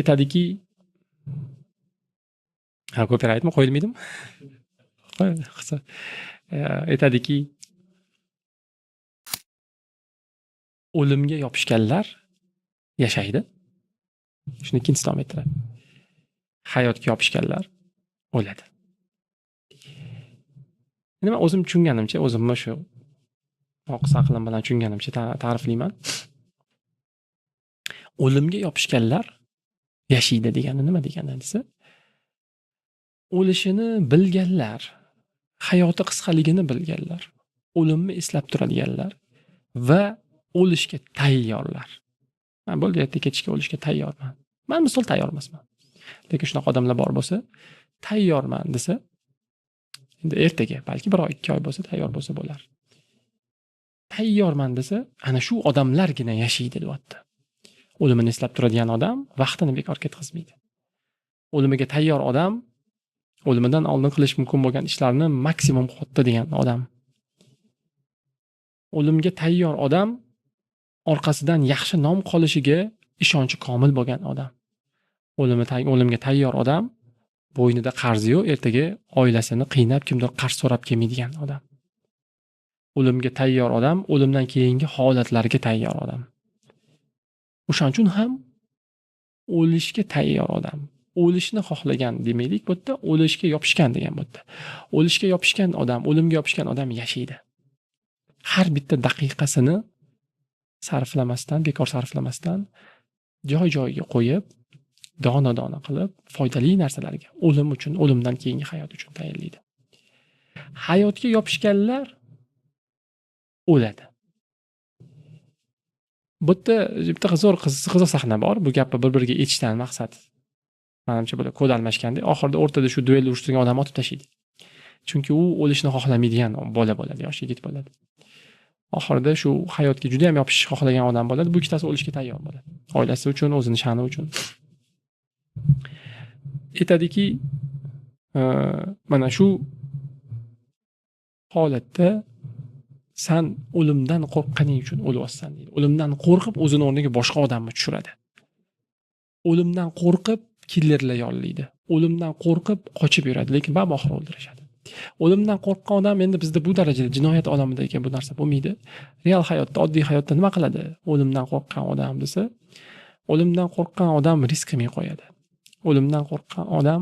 Aytadiki, ha, copyrightmi, qo'yilmaydimi? Qilsa, aytadiki, o'limga yopishganlar yashaydi. Shuni ikkinchisi davom ettiradi. Hayotga yopishganlar o'ladi. Endi men o'zim tushunganimcha, o'zimni shu noqis aqlim bilan tushunganimcha ta'riflayman. O'limga yopishganlar yashaydi degani nima degani desa, o'lishini bilganlar, hayoti qisqaligini bilganlar, o'limni eslab turadiganlar va o'lishga tayyorlar. Men bo'ldi, erta ketishga, o'lishga tayyorman. Men misol tayyor emasman. Lekin shunaqa odamlar bor bo'lsa, tayyorman desa, endi ertaga, balki bir oy, 2 oy bo'lsa tayyor bo'lsa bo'lar. Tayyorman desa, ana shu odamlargina yashaydi deyapti. O'limini eslab turadigan odam vaqtini bekor ketkazmaydi. O'limiga tayyor odam o'limidan oldin qilish mumkin bo'lgan ishlarni maksimum qilyapti degan odam. O'limga tayyor odam orqasidan yaxshi nom qolishiga ishonchi komil bo'lgan odam. O'limga tayyor odam bo'ynida qarzi yo'q, ertaga oilasini qiynab kimdir qarz so'rab kelmaydigan odam. O'limga tayyor odam o'limdan keyingi holatlarga tayyor odam. O'shaning uchun ham o'lishga tayyor odam, o'lishni xohlagan demaylik bu yerda, o'lishga yopishgan degan bu yerda. O'lishga yopishgan odam, o'limga yopishgan odam yashaydi. Har bitta daqiqasini sarflamasdan, bekor sarflamasdan joy-joyiga qo'yib, dona-dona qilib, foydali narsalarga, o'lim uchun, o'limdan keyingi hayot uchun tayinlaydi. Hayotga yopishganlar o'ladi. Bu yerda bitta zo'r qiziq sahna bor. Bu gapni bir-biriga aytishdan maqsad. Manimcha bular kod almashganda, oxirida o'rtada shu duel urushtirgan odamni otib tashlaydi. Chunki u o'lishni xohlamaydigan bola bo'ladi, yosh yigit bo'ladi. Oxirida shu hayotga juda ham yopishishni xohlagan odam bo'ladi. Bu ikkitasi o'lishga tayyor bo'ladi. Oilasi uchun, o'zini sha'ni uchun. Aytadiki, mana shu holatda san o'limdan qo'rqqaning uchun o'lyapsan deydi. O'limdan qo'rqib o'zini o'rniga boshqa odamni tushiradi. O'limdan qo'rqib killerlar yollaydi. O'limdan qo'rqib qochib yuradi, lekin baribir oxiri o'ldirishadi. O'limdan qo'rqqan odam endi bizda bu darajada jinoyat olamida ekan bu narsa bo'lmaydi. Real hayotda, oddiy hayotda nima qiladi? O'limdan qo'rqqan odam desa, o'limdan qo'rqqan odam risk qilmay qo'yadi. O'limdan qo'rqqan odam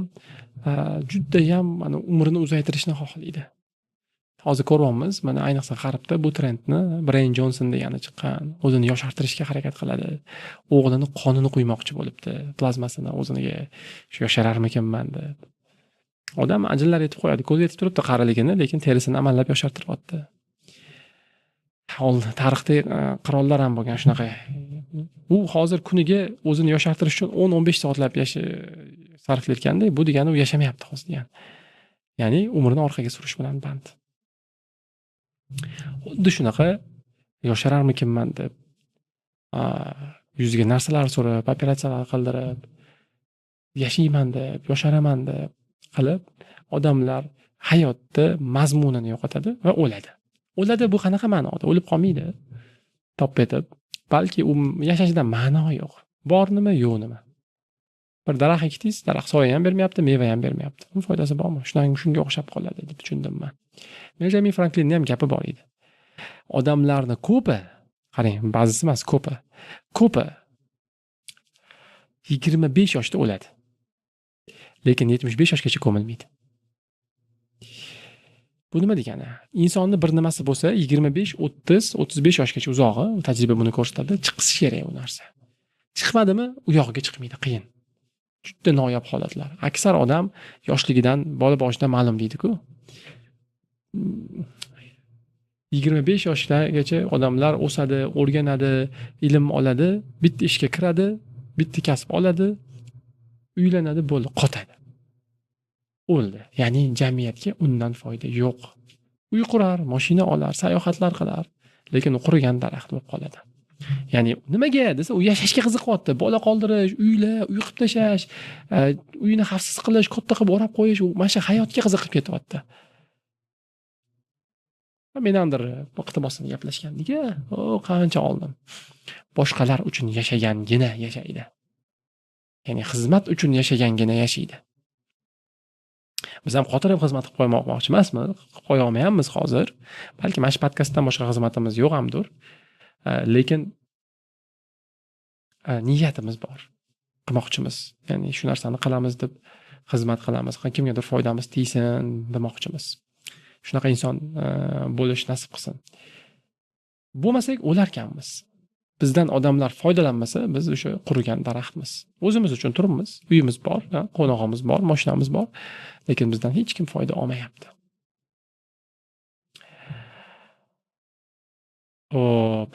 juda ham mana umrini uzaytirishni xohlaydi. Hozir ko'ryapmiz, mana ayniqsa g'arbda bu trendni Brain Johnson degani chiqqan, o'zini yoshartirishga harakat qiladi. O'g'lini qonini quymoqchi bo'libdi, plazmasini o'ziniga, shu yoshararmikinman deb. Odam ajinlar yetib qo'yadi, ko'zi yetib turibdi qariligini, lekin terisini amallab yoshartiryapti. Tarixda qirollar ham bo'lgan shunaqa. U hozir kuniga o'zini yoshartirish uchun 10-15 soatlab sarflayotganda, bu degani u yashamayapti hozir degani. Ya'ni umrini orqaga surish bilan band. Xuddi shunaqa yoshararmikinman deb, yuziga narsalar surib, operatsiyalar qildirib, yashayman deb, yosharaman deb qilib, odamlar hayotda mazmunini yo'qotadi va o'ladi. O'ladi bu qanaqa ma'noda? O'lib qolmaydi. Top etib, balki u yashashdan ma'no yo'q. Bor nima, yo'q nima. Bir daraxt ekdingiz, daraxt soya ham bermayapti, meva ham bermayapti. Uni foydasi bormi? Shunga o'xshab qoladi deb tushundim men. Benjamin Franklinning ham gapi bor edi. Odamlarni ko'pi, qarang, ba'zisi emas, ko'pi. Ko'pi 25 yoshda o'ladi. Lekin 75 yoshgacha ko'milmaydi. Bu nima degani? Insonni bir nimasi bo'lsa, 25, 30, 35 yoshgacha uzog'i, tajriba buni ko'rsatadi, chiqishi kerak u narsa. Chiqmadimi, u yog'iga chiqmaydi, qiyin. Juda noyob holatlar. Aksar odam yoshligidan, bola boshidan ma'lum deydi-ku. 25 yoshgacha odamlar o'sadi, o'rganadi, ilm oladi, bitta ishga kiradi, bitta kasb oladi, uylanadi, bo'ldi, qotadi. O'ldi. Ya'ni jamiyatga undan foyda yo'q. Uy qurar, mashina olar, sayohatlar qilar, lekin u qurigan daraxt bo'lib qoladi. Ya'ni nimaga desa, u yashashga qiziqyapti. Bola qoldirish, uylar, uy qilib tashlash, uyini xavfsiz qilish, katta qilib o'rab qo'yish, u mana shu hayotga qiziqib ketyapti. Menandir iqtibosini gaplashganligi, o qancha oldin. Boshqalar uchun yashagangina yashaydi. Ya'ni xizmat uchun yashagangina yashaydi. Biz ham qotirib xizmat qilib qo'ymoqchi emasmiz, qilib qo'ya olmayapmiz hozir. Balki mana shu podkastdan boshqa xizmatimiz yo'q hamdir. Lekin niyatimiz bor. Qilmoqchimiz. Ya'ni shu narsani qilamiz deb xizmat qilamiz. Kimgadir foydamiz tegsin demoqchimiz. Shunaqa inson bo'lish nasib qilsin. Bo'lmasak o'larkanmiz. Bizdan odamlar foydalanmasa, biz o'sha qurigan daraxtmiz. O'zimiz uchun turibmiz, uyimiz bor, qonog'imiz bor, mashinamiz bor, lekin bizdan hech kim foyda olmayapti. Xo'p.